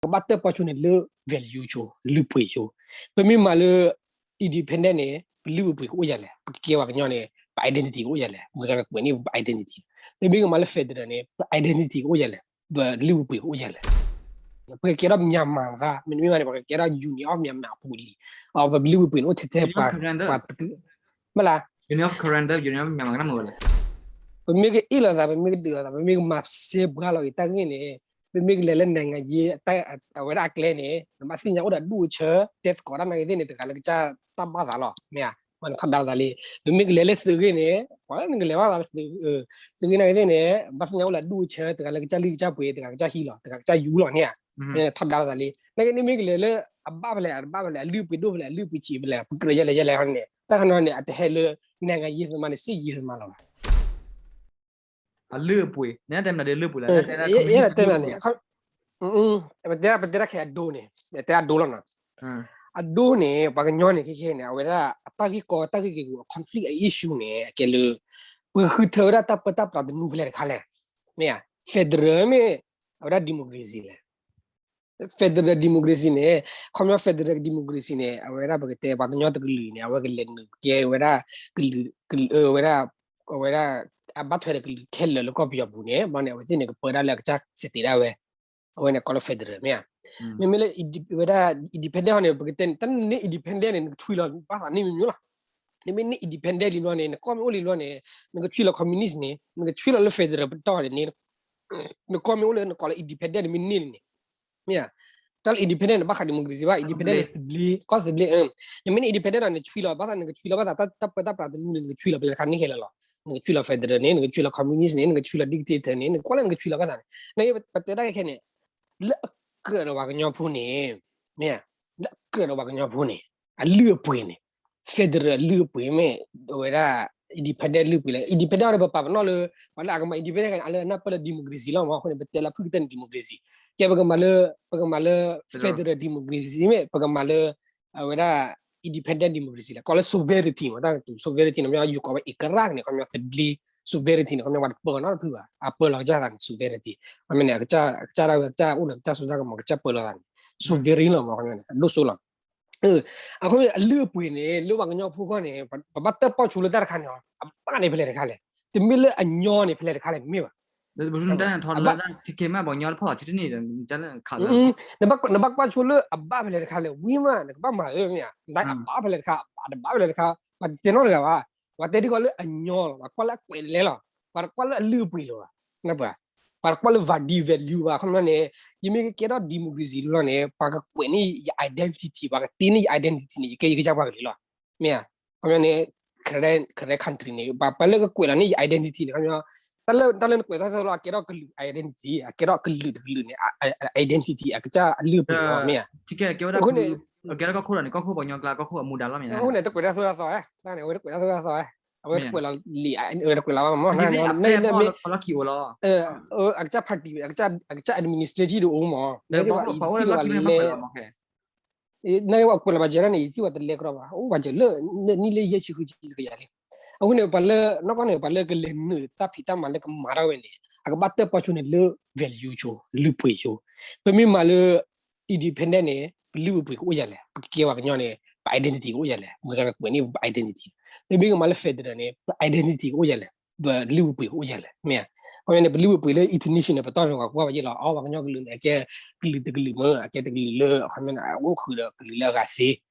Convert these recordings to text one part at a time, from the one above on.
ကဘၣ်တၢၣ်ပီၣ်ဆိန့ၣ်လၢ value ဆိ, လုၢ်ပှ့ၤဆိ, ပမ့ၢ်မၤလၢ independent န့ၣ် ပလုၢ်ပပှ့ၤကအိၣ်ယၤလဲၣ်, ပကကဲပှၤကညီန့ၣ် ပ identity ကအိၣ်ယၤလဲၣ်, ပကကွဲးန့ၣ် ပ identity, ပမ့ၢ်ကမၤလၢ federal န့ၣ် ပ identity ကအိၣ်ယၤလဲၣ်, ပလုၢ်ပပှ့ၤကအိၣ်ယၤလဲၣ်, ပကကဲထီၣ် Myanmar သး, မ့တမ့ၢ်ဘၣ်န့ၣ် ပကကဲထီၣ် Union of Myanmar အပူၤလံ, ပလုၢ်ပပှ့ၤန့ၣ်အိၣ်ထဲထဲပှၤ, မ့ၢ်လၢ Union of Karen သး, Union of Myanmar ကနၣ်မုာ်ဝဲလဲၣ်, ပမ့ၢ်ကအ့ၣ်လိာ်သး, ပမ့ၢ်ကဒုးလိာ်သး, ပမ့ၢ်ကမၤစဲပှၤလီၤဂ့ၤတၢ်ဂ့ၢ်န့ၣ်, ပမ့ၢ်ကလဲၤလၢ နိုင်ငံရေး အဝဲဒၣ်အကျဲန့ၣ် နဘၣ်သ့ၣ်ညါအိၣ်ဒီးဒူၣ်အဆၢ, တဲသကိးတၢ်နာ်ဂ့ၤသ့ၣ်န့ၣ် တဂၤလၢကစၢ်တၢ်ဘၣ်သးလီၤ, မ့ၢ်ဧါ, နထီဒါသးလံ, ပမ့ၢ်ကလဲၤလၢသုးဂ့ၢ်န့ၣ်, ပှၤနကလဲၤဘၣ်သးလၢသုး, သုးဂ့ၢ်နာ်ဂ့ၤသ့ၣ်န့ၣ် ဘၣ်သ့ၣ်ညါအိၣ်လၢဒူၣ်အဆၢ, တဂၤလၢကစၢ်လံၣ်ကစၢ်ပှ့ၤ, တဂၤကစၢ်ဟံးလီၤ, တဂၤကစၢ်ယူလီၤန့ၣ်ဧါ, ထီဒါသးလံ, နာ်ဂ့ၤန့ၣ်မ့ၢ်ကလဲၤလၢ အဘၣ်ဖဲလဲၣ်, အတဘၣ်ဖဲလဲၣ်, အလုၢ်ပှ့ၤဒိၣ်ဖဲလဲၣ်, အလုၢ်ပှ့ၤဆံးဖဲလဲၣ်, ပကြၢးယဲလဲၣ်ယဲလဲၣ်န့ၣ်, တၢ်ခါန့ၣ်န့ၣ် အတဟဲလၢ နိုင်ငံရေးသမားန့ၣ် စစ်ရေးသမားလီၤဘၣ် အလုၢ်အပှ့ၤ, နတဲမနုၤဒ်အလုၢ်အပှ့ၤလဲၣ်, ယဲတဲမနုၤန့ၣ်, ပတဲတၢ်ခဲအံၤအဒိန့ၣ်, တဲအဒိလီၤနီၤ, အဒိန့ၣ် ပှၤကညီန့ၣ် ခဲခဲန့ၣ် အဝဲဒၣ်အတၢ်ဂ့ၢ်ကီတၢ်ဂ့ၢ်က့ၤပူၤ အ conflict အ issue န့ၣ် အကဲလၢ ပဃုထၢဝဲဒၣ်တၢ်ပၢတၢ်ပြးတနူဖဲလဲၣ်တခါလဲၣ်, မ့ၢ်ဧါ, federal မ့ၢ် အဝဲဒၣ် democracy လဲၣ် federal democracy န့ၣ်, ခီပညီ federal democracy န့ၣ် အဝဲဒၣ်ပကတဲပှၤကညီတကလုာ်န့ၣ် အဝဲကလဲၤနုာ်ကဲဝဲဒၣ်ကလုာ်, ဝဲဒၣ်, အဝဲဒၣ်, အဘၣ်ထွဲဒီးကလုာ်ခဲလၢာ်လၢကီၢ်ပယီၤပူၤန့ၣ်, ဘၣ်န့ၣ် အဝဲသ့ၣ်န့ၣ် ကပၢဒၣ်လၢအကစၢ်စတ့းဒၣ်ဝဲ, အဝဲန့ၣ်ကိးလၢ federal မ့ၢ်ဧါ, မ့မ့ၢ်လၢ ဝဲဒၣ် independent ဟီန့ၣ် ပကတဲန့ၣ် တၢ်န့ၣ် independent န့ၣ် နကဆွံလီၤဘၣ်သးန့ၣ်မ့ၢ်မ့ၢ်လီၤ, နမ့ၢ်န့ၣ် independent လံဘျီန့ၣ် နကီၢ်မ့ၢ်အိၣ်လံဘျီန့ၣ် နကဆွံလီၤ communist န့ၣ် နကဆွံလီၤလၢ federal ပတီၢ်န့ၣ် နကီၢ်မ့ၢ်အိၣ်လၢနကိးလၢ independent နမ့ၢ်န့ၢ်န့ၣ်, မ့ၢ်ဧါ, တၢ်လၢ independent န့ၣ် ဘၣ်ဃး democracy ဘၣ်, independent န့ၣ်သဘျ့, ကီၢ်သဘျ့, နမ့ၢ်န့ၣ် independent ဒီး နဆွံလီၤဘၣ်သး, နကဆွံလီၤဘၣ်သး တၢ်ပၢတၢ်ပြးတနူန့ၣ် နကဆွံလီၤဖဲလဲၣ်တခါန့ၣ်ခဲလၢာ်လီၤ, နကဆွံလီၤ federal န့ၣ် နကဆွံလီၤ communist န့ၣ် နကဆွံလီၤ dictator န့ၣ် နကွၢ်လၢနကဆွံလီၤဘၣ်သးန့ၣ်, နပတဲတၢ်ခဲခဲန့ၣ် လၢအကြၢးဒီးပှၤကညီဖိန့ၣ်, မ့ၢ်ဧါ, လၢအကြၢးဒီးပှၤကညီဖိန့ၣ် အလုၢ်အပှ့ၤန့ၣ် federal အလုၢ်အပှ့ၤမ့ၢ် အဝဲဒၣ် independent လုၢ်ပှ့ၤလဲၣ်, independent ဒီးပပာ်ပနီၣ်လၢ ပှၤလၢအကမၤ independent န့ၣ် အလၢအနၢ်ပၢၢ်လၢ democracy လီၤမး, အဃိန့ၣ် ပတဲလၢဖုၣ်ကတၢၢ်န့ၣ် democracy, ကဲပကမၤလၢ, ပကမၤလၢ federal democracy မ့ၢ် ပကမၤလၢ အဝဲဒၣ် independent democracy လဲၣ်, ကိးလၢ sovereignty မး, တၢ်ကတိၤ sovereignty န့ၣ် ခီပညီ ယိၤကိးဝဲ เอกราช န့ၣ် ခီပညီ သဘျ့, sovereignty န့ၣ် ခီပညီ ပှၤတပၢၤနီတဖုဘၣ်, အပၢၤလီၤကစၢ်သးန့ၣ် sovereignty, ခီပညီန့ၣ် အကစၢ်, အကစၢ်ဒၣ်ဝဲ အကစၢ်အိၣ်ဒီးကစၢ်စိတၢ်ကမီၤ ကစၢ်ပၢၤလီၤသးန့ၣ် sovereign လီၤမး, ခီပညီန့ၣ် အဒိၣ်စိလီၤ, အဃိန့ၣ် အလုၢ်အပှ့ၤန့ၣ် လၢပှၤကညီဖိခီန့ၣ် ပဘၣ်တၢၣ်ပီၣ်ဆိလၢတၢ်တခါန့ၣ် အဘၣ်န့ၣ်ဖဲလဲၣ်တခါလဲၣ်, တမ့ၢ်လၢအညီန့ၣ် ဖဲလဲၣ်တခါလဲၣ် တမ့ၢ်ဘၣ် နဘၣ်ကွၢ်ဆိလၢအဘၣ်ဖဲလဲၣ်တခါလဲၣ်, ဝံၤမး နကဘၣ်ကွၢ်ဆိလၢအဘၣ်ဖဲလဲၣ်တခါလဲၣ်, အတဘၣ်ဖဲလဲၣ်တခါ, ပှၤတတဲနီတဂၤဘၣ်, ပှၤတဲဒ်ကီးလၢအညီလီၤ, ပှၤကွၢ်လၢအကွဲးလဲလီၤ, ပှၤတကွၢ်လၢအလုၢ်အပှ့ၤလီၤဘၣ်, ပှၤတကွၢ်လၢ value ဘၣ်, ခီပညီန့ၣ် ယမ့ၢ်ကကဲထီၣ် democracy လီၤန့ၣ် ပှၤကကွဲးန့ၢ်ယ identity, ပှၤကတ့န့ၢ်ယ identity န့ၣ် ယကဲယကစၢ်ပှၤကလုာ်လီၤ, မ့ၢ်ဧါ, ခီပညီန့ၣ် Karen, Karen country န့ၣ် ပှၤလၢကကွဲးလီၤန့ၢ်ယ identity န့ၣ် ခီပညီ တၢ်လၢ, တၢ်လၢနကွဲးတၢ်သိးလီၤ အကဲထီၣ်ကလုာ် identity, အကဲထီၣ်ကလုာ်တကလုာ်န့ၣ် identity အကစၢ်အလုၢ်အပှ့ၤလီၤ မ့ၢ်ဧါ, အဃိန့ၣ် ကဲထီၣ်ကီၢ်ခိၣ်ဒီးန့ၣ် ကီၢ်ခိၣ်ပှၤကညီကျါ ကီၢ်ခိၣ်အမူဒါလီၤ မ့ၢ်ဧါ, အဃိန့ၣ် တကွဲးတၢ်သိးတၢ်သီဧါ, တၢ်န့ၣ် အဝဲတကွဲးတၢ်သိးတၢ်သီဧါ, အဝဲတကွဲးလီၤလံ, အဝဲတကွဲးလီၤဘၣ်မး, အဝဲတကွဲးလီၤဘၣ်မး, အကစၢ် party, အကစၢ် administrative တအိၣ်မး, နကဘၣ်ပှၤအိၣ်လၢလီၢ်ခံမ့ၢ်ပှၤကွဲးလီၤမး နကဘၣ်ကွဲးလီၤဘၣ်ကဲဒၣ်န့ၣ် ယထံၣ်ပှၤတလဲကြၢးဘၣ်, အိၣ်ပှၤစၢၤလၢ နံၣ်လၢယဲၢ်ဆံဃုဆံတကယၤလံ, အဃိန့ၣ် ပှၤလၢ နီၢ်ကီၢ်န့ၣ် ပှၤလၢကလဲၤနုာ်တၢ်ဖံးတၢ်မၤလၢကမၤထီၣ်ဝဲန့ၣ် အကဘၣ်တၢၣ်ပီၣ်ဆိန့ၣ်လၢ value ဆိ, လုၢ်ပှ့ၤဆိ, ပမ့ၢ်မၤလၢ independent န့ၣ် ပလုၢ်ပပှ့ၤကအိၣ်ယၤလဲၣ်, ပကကဲပှၤကညီန့ၣ် ပ identity ကအိၣ်ယၤလဲၣ်, ပကကွဲးန့ၢ်ပ identity, ပမ့ၢ်ကမၤလၢ federal န့ၣ် ပ identity ကအိၣ်ယၤလဲၣ်, ပလုၢ်ပပှ့ၤကအိၣ်ယၤလဲၣ်, မ့ၢ်ဧါ, ခီပညီန့ၣ် ပလုၢ်ပပှ့ၤလၢ international န့ၣ် ပတီၢ်န့ၣ် ပှၤကွၢ်ဝဲယဲလီၤ, အီ ပှၤကညီကလုာ်န့ၣ် အကဲကလုာ်တကလုာ်မး, အကဲတကလုာ်လၢ ခီပညီန့ၣ် အအိၣ်ဃုာ်ဒီးကလုာ်လၢအဂၤစ့,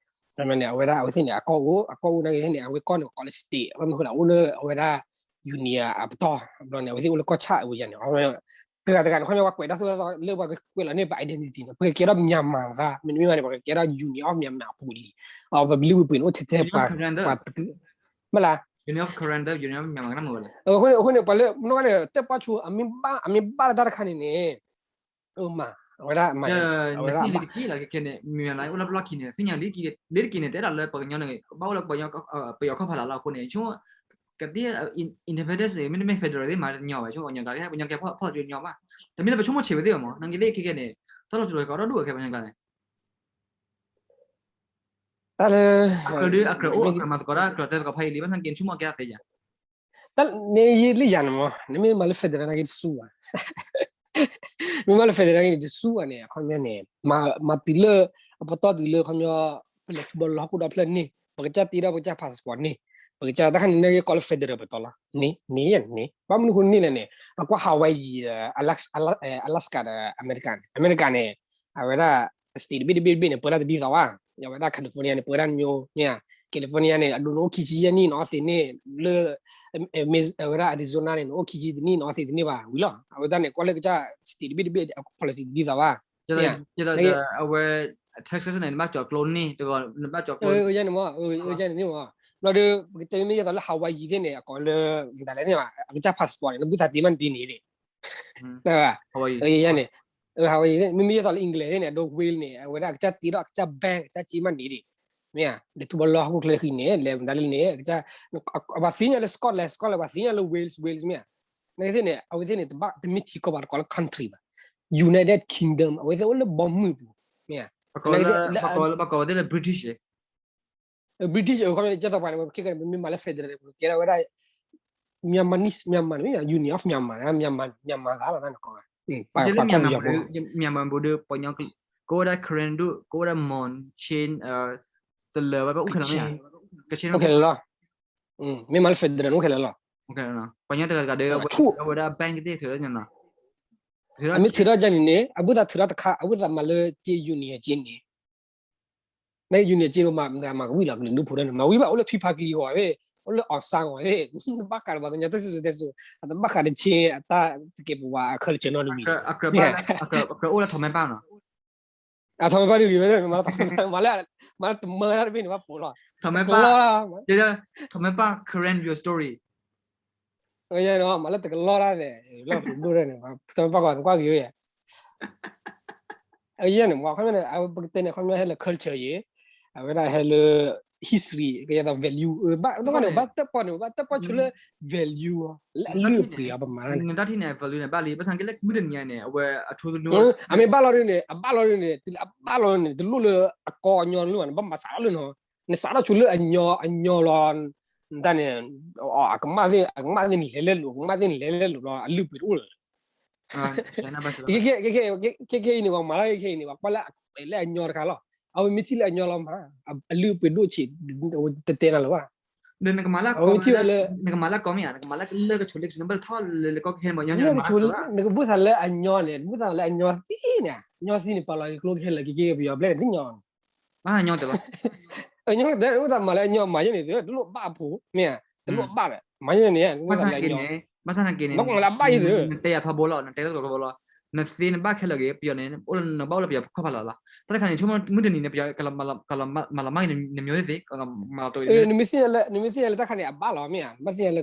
ခီပညီန့ၣ် အဝဲဒၣ်အဝဲသ့ၣ်န့ၣ် အကီၢ်အိၣ်, အကီၢ်အိၣ်နာ်က့န့ၣ် အဝဲကီၢ်န့ၣ် ပကိးလၢ state, ဘၣ်မနုၤဃိလဲၣ် အိၣ်လၢအဝဲဒၣ် union အပတီၢ်, ဘျီန့ၣ် အဝဲသ့ၣ်အိၣ်လၢကီၢ်ဆၣ်အဝဲယၤန့ၣ်, တဂၤတဂၤန့ၣ် ခီပညီပှၤကွဲးတၢ်သိၣ်တၢ်သီလၢပှၤကကွဲးလီၤန့ၢ်ပှၤ identity န့ၣ် ပကကဲထီၣ် Myanmar သး, မ့တမ့ၢ်ဘၣ်န့ၣ် ပှၤကကဲထီၣ် Union of Myanmar အပူၤလံ, အပဘျုးပပှ့ၤန့ၣ် အိၣ်ထဲထဲပှၤ, မ့ၢ်လၢ Union of Karen, Union of Myanmar ကနၣ်မုာ်ဝဲလဲၣ်, အဃိန့ၣ် ပှၤလၢ နီၢ်ကီၢ်န့ၣ် တၢ်ပီၣ်ဆိ အမ့ၢ်ဘၣ်လၢတၢ်တခါန့ၣ်န့ၣ်, မၤ, အဝဲဒၣ်မၤ, အဝဲဒၣ်ဘၣ်, ခဲန့ၣ် မ့ၢ်လၢအိၣ်လၢပလီၢ်ခံန့ၣ် သ့ၣ်ညါလၢ လၢတက့ၢ်န့ၣ် တဲဒၣ်လၢပှၤကညီန့ၣ် ကဘၣ်အိၣ်လၢပယီၤခီၣ်ဖးလၢ်လီၤအဃိန့ၣ် ဆိကမိၣ် ကသ့ independence န့ၣ် မ့တမ့ၢ် federal သ့ၣ်မးတညီဘၣ်, ဆိကမိၣ်ပှၤကညီကျါ ပှၤကညီကျါဖီၣ်တညီဘၣ်, တမ့ၢ်လၢပဆိကမိၣ်ဆံးဝဲသ့ၣ်ဘၣ်မး, နာ်က့သ့ၣ်ခဲကဲန့ၣ် တၢ်လီၤတူာ်လီၤကာ်ဒီဒူၣ်အခဲပှၤကညီကျါန့ၣ် တၢ်လၢ အကြၢးဒု အကြၢးအိၣ်အကြၢးမၤသကိးတၢ် အကြၢးတဲသကိးဖးယံာ်လံ ဘၣ်ဆၣ်က့ၤဆိကမိၣ်ကဲသ့ယၤ, တၢ်န့ၣ်ယလံယၤန့ၣ်မး နမ့ၢ်မၤလၢ federal နာ်က့တစူဘၣ် မ့ၢ်မးလၢ federal န့ၣ် တစူၢ်ဘၣ်န့ၣ် အခီပညီန့ၣ် မၤတုၤလၢ အပတီၢ်တုၤလၢ အခီပညီ ပလဲၤထူဘီလီဟီၣ်ခိၣ်ဒီဖျၢၣ်န့ၣ် ပကစၢ်တ့ထီၣ်ပကစၢ် passport န့ၣ် ပကစၢ်တၢ်ခါန့ၣ် နကကိးလၢ federal ပတီၢ်လီၤ န့ၣ် န့ၣ် န့ၣ် ဘၣ်မနုၤအဃိန့ၣ်လဲၣ်န့ၣ် ပကွၢ် Hawaii ဒီး Alaska ဒီး အမဲရကၤန့ၣ် အမဲရကၤန့ၣ် အဝဲဒၣ် state တဘ့ၣ်တဘ့ၣ်တဘ့ၣ်န့ၣ် ပှဲၤဒၣ်တဒ်သိးဘၣ် အဝဲဒၣ် California န့ၣ် ပှဲၤဒၣ်တမျိုး မ့ၢ်ဧါ California န့ၣ် အဒိ နအိၣ်ခံဆံယဲၢ်နံၣ် နအီသံးန့ၣ် လၢ အဝဲဒၣ် Arizona န့ၣ် နအိၣ်ခံဆံတနံၣ် နအီသံးတန့ၢ်ဘၣ် ဝံၤလီၤ အဝဲဒၣ်န့ၣ် ကွၢ်လၢကစၢ် state တဘ့ၣ်တဘ့ၣ် policy တဒ်သိးဘၣ် မ့ၢ်ဧါ အဝဲ Texas န့ၣ် နဘၣ်ကၠီၤကျိန့ၣ် နဘၣ်ကၠီၤကျိ ယဲန့ၣ်မ့ၢ် ယဲန့ၣ်မ့ၢ် ဘျီဒီး ပကတဲမ့ၢ်ယဲသိးလၢ Hawaii သ့ၣ်န့ၣ် အကိးလၢ မတၤလဲၣ်န့ၣ် အကစၢ် passport န့ၣ် နဘူၣ်သးတ့မးနတ့န့ၣ် ယဲန့ၣ် မ့မ့ၢ်ယဲသိးလၢ England သ့ၣ်န့ၣ် အဒိ Wales န့ၣ် အဝဲဒၣ်အကစၢ်တ့ထီၣ် အကစၢ် bank အကစၢ်က့မးန့ၣ်ဒံး မ့ၢ်ဧါ လဲၤထူဘီလီဟီၣ်ခိၣ်ချၢဃံန့ၣ် လဲၤမတၤလဲၣ်န့ၣ် ပှၤသ့ၣ်ညါလၢ Scotland Scotland ပှၤသ့ၣ်ညါလၢ Wales Wales မ့ၢ်ဧါ နာ်က့သ့ၣ်န့ၣ် အဝဲသ့ၣ်န့ၣ် တဘၣ်တမ့ၢ်ထံကီၢ်ဘၣ် တကိးလၢ country ဘၣ် United Kingdom အဝဲသ့ၣ်အိၣ်လၢဘီမုၢ်ပူၤ မ့ၢ်ဧါ ပှၤကိးဝဲသ့ၣ်လၢ British အခီပညီ ကဲသိးပှၤန့ၣ် ပကဲကဲန့ၣ် ပမ့ၢ်မၤလၢ federal န့ၣ် ပကကဲထီၣ်ဝဲဒၣ် Myanmar Myanmar န့ၣ် Union of Myanmar Myanmar Myanmar သးလီၤ နကိး Myanmar ပူၤဒီး ပှၤကညီ ကအိၣ်ဝဲဒၣ် Karen ဒိၣ် ကအိၣ်ဝဲဒၣ် Mon Chin တလၢၤဝဲ ပအိၣ်ခဲလၢာ်မ့ၢ်ဧါ ကဆ့အိၣ်ခဲလၢာ်လီၤ မ့ၢ်မၤလၢ federal န့ၣ် အိၣ်ခဲလၢာ်လီၤ ပှၤကညီတဂၤတဂၤဒီး အဝဲဒၣ် bank သ့ၣ်ထုးလၢညါနီၤ အမ့ၢ်ထုးထီၣ်ယဲန့ၣ်န့ၣ် အဘူၣ်သးထုးထီၣ်တခါ အဘူၣ်သးမၤလၢက့ union က့န့ၣ် န union က့ မၤကဝံၣ်လီၤ ကလုာ်ဒူၣ်ဖိဒၣ်န့ၣ် မၤဝံၣ်ဘၣ် အိၣ်လၢထွံဖးကလံၤဂီၤသ့ၣ် အိၣ်လၢအီၣ်စၣ်ဂီၤသ့ၣ် တဘၣ်ဃးဒီးပှၤကညီတၢ်စံၣ်စိၤတဲစိၤ အတဘၣ်ဃးဒီးဆ့ အတၢ်တကဲပဝး အခဲလၢာ်ဆၢနီတမံၤ အကြၢးအိၣ်လၢထီးမဲပၢ်နီၤ အထီးမဲပၢ်ဒ်ဂ့ၤဝဲ မၤလၢတမၢတၢ်တဘ့ၣ်န့ၣ် ဘၣ်ပိာ်လီၤ ထီးမဲပၢ် ထီးမဲပၢ် Karen your story မၤလၢတကလီတၢ်သ့ၣ် လၢပဒိၣ်န့ၣ် ထီးမဲပၢ်ကွၢ်နကွၢ်ဂ့ၤဝဲ ယဲန့ၣ် မ့ၢ်ခီပညီန့ၣ် ပကတဲန့ၣ် ခီပညီဟဲလၢ culture ယ့ၣ် အဝဲဒၣ်ဟဲလၢ history ကယဲၢ်သိး value ဘၣ် တဘၣ်န့ၣ် ဘၣ်တၢ်ပီန့ၣ် ဘၣ်တၢ်ပီဆိလၢ value လၢအလုၢ်အပှ့ၤအီၤ ပမၤန့ၣ် နတၢ်ထံၣ်န့ၣ် value န့ၣ် ဘၣ်လံ ဘၣ်ဆၣ်က့လၢမုၢ်တနံၤညါန့ၣ် အဝဲအထူသနူ အမ့ၢ်ဘၣ်လီၤဒ်န့ၣ် အဘၣ်လီၤဒ်န့ၣ် တုၤလၢအဘၣ်လီၤန့ၣ် တလိၣ်လၢအကီအညီတလိၣ်ဘၣ်န့ၣ် ဘၣ်မၤစးထီၣ်လၢနီၤ နစးထီၣ်ဆိလၢအညီ အညီလီၤ တၢ်န့ၣ် အကမၣ်သ့ၣ် အကမၣ်သ့ၣ်န့ၣ်လဲၤလဲလိာ် အကမၣ်သ့ၣ်န့ၣ်လဲၤလဲလိာ်လီၤ အလုၢ်အပှ့ၤတအိၣ်လၢၤ ခဲခဲအံၤန့ၣ် ပှၤမၤလၢခဲခဲအံၤန့ၣ် ပှၤကွၢ်လၢအကွဲးလၢအညီတခါလီၤ အဝဲမ့ၢ်ထံၣ်လၢအညီလီၤမး အလုၢ်အပှ့ၤဒိၣ်ဆံး တတဲနၤလၢၤဘၣ် နကမၤလၢအကီမ့ၢ်ဧါ နကမၤလၢလၢကဆိးလ့ကဆိး နဘၣ်လဲၤထီၣ်လဲၤလဲၤကီကဟဲမ့ၢ်ညီညီမၤ နကဘူၣ်သးလၢအညီန့ၣ် နကဘူၣ်သးလၢအညီသ့န့ၣ် ညီသ့န့ၣ် ပာ်လီၤက့ၤကျိကဟဲလၢကက့ၤပယီၤဘျဲၣ်န့ၣ် တညီ ဘၣ်ညီတဲဘၣ် အညီတဲ နကဘူၣ်သးမၤလၢအညီမၤယဲန့ၣ် တလိၣ်ဘၣ်အဖိ မ့ၢ်ဧါ တလိၣ်အဘၣ်ဒီး မၤယဲန့ၣ် နကဘူၣ်သးလၢအညီ ဘၣ်ဆၣ်နာ်က့န့ၣ် ဘၣ်ဆၣ်နာ်က့န့ၣ် နတဲယၤထီဘိလီၤ နတဲတၢ်ကတိၤထီဘိလီၤ နသ့နဘၣ်ခဲလၢာ်ဂ့ၤ ပယီၤန့ၣ် နဘၣ်အိၣ်လၢပယီၤခီၣ်ဖးလီၤလီၤ တၢ်တခါန့ၣ် ဆိကမိၣ်မုၢ်တနံၤန့ၣ် ပယီၤကလီၤမၤလီၤမၢ်က့ၤနမ့ၢ်သ့ မၤလီၤတိၢ် နမ့ၢ်သ့ၣ်ညါလၢတၢ်ခါန့ၣ် အဘၣ်လီၤမ့ၢ်ဧါ နဘၣ်သ့ၣ်ညါလၢ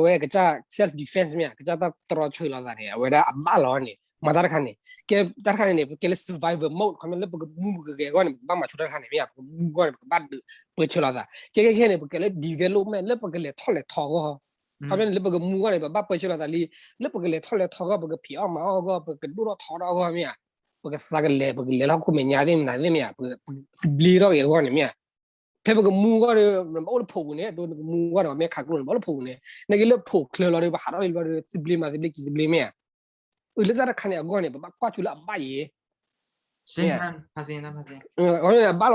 ဝဲကစၢ် self defense မ့ၢ်ဧါ ကစၢ်တၢ်တြီဆၢလီၤသးန့ၣ် အဝဲဒၣ်အဘၣ်လီၤန့ၣ် မၤတၢ်တခါန့ၣ် ကဲတၢ်တခါန့ၣ်န့ၣ် ပကဲလၢ survival mode ခီပညီလၢပကမူပကဂဲၤအဂီၢ်န့ၣ် ပကဘၣ်မၤဆိတၢ်တခါန့ၣ် မ့ၢ်ဧါ ပကမူအဂီၢ်န့ၣ် ပကဘၣ်ဒုးပၢဆှၢလီၤသး ကဲကဲခဲန့ၣ် ပကဲလၢ development လၢပကလဲၤထီၣ်လဲၤထီအဂီၢ် ခီပညီန့ၣ် လၢပကမူအဂီၢ်န့ၣ် ပဘၣ်ပၢဆှၢလီၤသးလံ လၢပကလဲၤထီၣ်လဲၤထီအဂီၢ် ပကဖံးအီၣ်မၤအီၣ်အဂီၢ် ပကဒိၣ်ထီၣ်ထီထီၣ်အဂီၢ်မ့ၢ်ဧါ ပကသးကလဲၤ ပကလဲၤလၢဟီၣ်ခိၣ်မဲာ်ညါသ့ၣ်မနုၤသ့ၣ်မ့ၢ်ဧါ ပကသဘျ့ထီၣ်က့ၤအဂီၢ်န့ၣ်မ့ၢ်ဧါ ဖဲပကမူအဂီၢ်ဒီး နဘၣ်အိၣ်လၢဖိပူၤန့ၣ် ဒ်နကမူအဂီၢ်ဒီး မ့ၢ်ခးကျိန့ၣ် ဘၣ်အိၣ်လၢဖိပူၤန့ၣ် နက့ၤလၢဖိချၢလီၤဒီး ပဟးထီၣ်လံဘျီဒီး သဘျ့မၤသဘျ့က့ၤသဘျ့မ့ၢ်ဧါ လၢတၢ်တခါန့ၣ်အဂီၢ်န့ၣ် ပဘၣ်ကွၢ်ဆိလၢအဘၣ်ယဲ အဘၣ်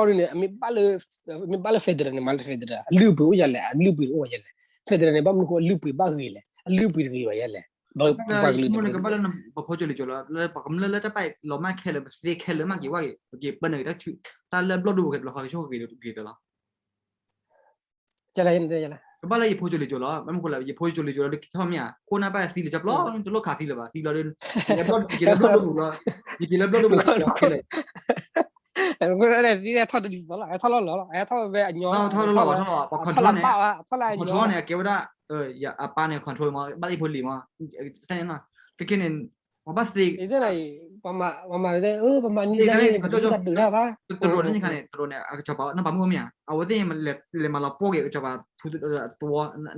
လီၤဒ်န့ၣ် မ့ၢ်ဘၣ်လၢ federal န့ၣ် မၤလၢ federal အလုၢ်အပှ့ၤအိၣ်ယဲလဲၣ် အလုၢ်အပှ့ၤတအိၣ်ဘၣ်ယဲလဲၣ် federal န့ၣ် ဘၣ်မနုၤဃိအလုၢ်အပှ့ၤဘၣ်ဂ့ၤလဲၣ် အလုၢ်အပှ့ၤတဂ့ၤဘၣ်ယဲလဲၣ် ပှၤကလုာ် နကဘၣ်လၢပဖိကၠိလံကၠိလီၤ လၢပှၤကမျၢၢ်လၢတၢ်ပာ်လီၤမၢ်ခဲလၢာ် ပသ့ခဲလၢာ်မၢ်က့ၤဝဲက့ၤ ပက့ၤပၢနုာ်က့ၤတၢ်ဆူ တၢ်လၢဘျီၣ်ဒိၣ်ပူၤက့ၤတဘျီဃီက့ၤဆိၣ်က့ၤက့ၤတလီၤ ကဘၣ်လၢယဖိကၠိလံကၠိလီၤ မ့ၢ်မနုၤဃိလဲၣ် ယဖိကၠိလံကၠိလီၤ ဒုးက့ၤထီၣ်မ့ၢ်ဧါ ခိၣ်နၢ်ဘၣ်သံလၢကၠီပျီ တလိၣ်ခးသံလၢၤဘၣ် သံလီၤဒီး ယက့ၤလၢဘျီၣ်ဒိၣ်ပူၤလီၤ ယက့ၤလၢဘျီၣ်ဒိၣ်ပူၤလီၤ ခဲလၢာ် ထီၣ်တဒ်သိးလီၤ ဟဲထီၣ်လီၤလီၤ ဟဲထီၣ်ဝဲအညီ ထီၣ်လီၤလီၤ ပှၤ control န့ၣ် ပှၤ control န့ၣ် အကဲဝဲဒၣ် အပၢ်န့ၣ် control မး ဘၣ်လၢယဖိလံၤမး ခဲခဲန့ၣ် ပှၤဘၣ်သ့ ပှၤမၤ ပှၤမၤ ပှၤမၤနံၣ်စဲန့ၣ် ပှၤဒုးတၢ်ဘၣ် တရူးန့ၣ်ခါန့ၣ် တရူးန့ၣ် အကစီၤပၤ နၢ်ပာ်မုၢ်မ့ၢ်ဧါ အဝဲသ့ၣ် လဲၤမၤလီၤပှီၢ်က့ၤကစီၤပၤ ထူသဝီ